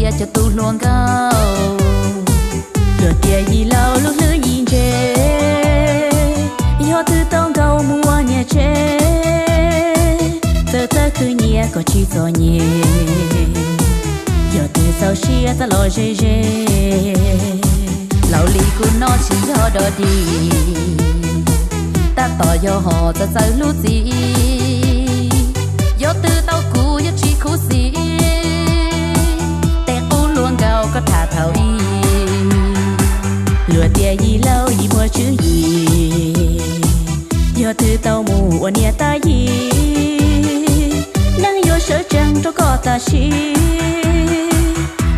tias cov tub hluas nkauj. Luag tias yim laus lub hlwb yim ntse, yog twg tau nkaus mus ua niam tsev, txawj txawj khwv nyiaj kom tsis txom nyem, yog twg txaus siab txawj los ze ze. Laus li kuv no tsis yog dog dig, tab tom yog hom txawj txawj hlub txiv, yog twg tau kuv yuav tsis khuv xim, tej qub hluas nkauj koj tham thaum ub. Luag tias yim laus yim muaj tswv yim, yog twg tau mus ua niam tab yim, neeg yuav sawv tsees rau koj tam sim,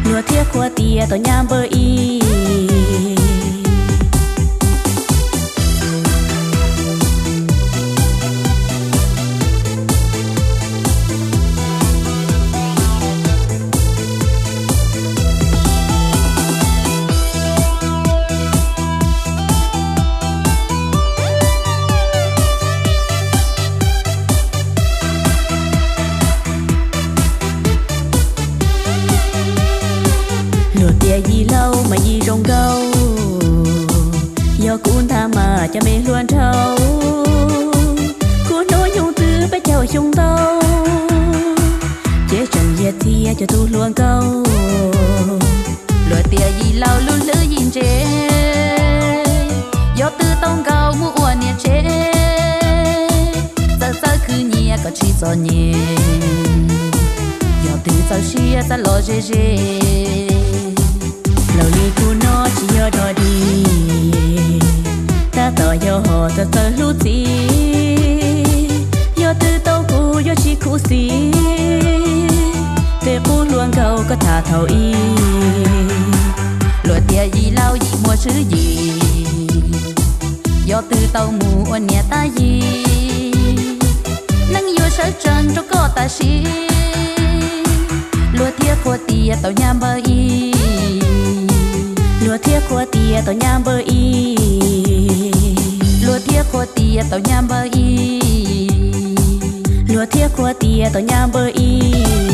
luag thiaj qhuas tias tau nyab npawb ib. Luag tias yim laus mas yim zoo nkauj, yog kuv ntag mas cov me hluas nraug, kuv hnub nyoog twb peb caug xyoo ntau, ces tseem yog txiv cov tub hluas nkauj. Luag tias yim laus lub hlwb yim ntse, yog twg tau nkaus mus ua niam tsev, txawj txawj khwv nyiaj kom tsis txom nyem, yog twg txaus siab txawj los ze ze. Laus li kuv no tsis yog dog dig, tab tom yog hom txawj txawj hlub txiv, yog twg tau kuv yuav tsis khuv xim, tej qub hluas nkauj koj tham thaum ub. Luag tias yim laus yim muaj tswv yim, yog twg tau mus ua niam tab yim, neeg yuav sawv tsees rau koj tam sim, luag thiaj qhuas tias tau nyab npawb ib. Luag thiaj qhuas tias tau nyab npawb ib. Luag thiaj qhuas tias tau nyab npawb ib. Luag thiaj qhuas tias tau nyab npawb ib.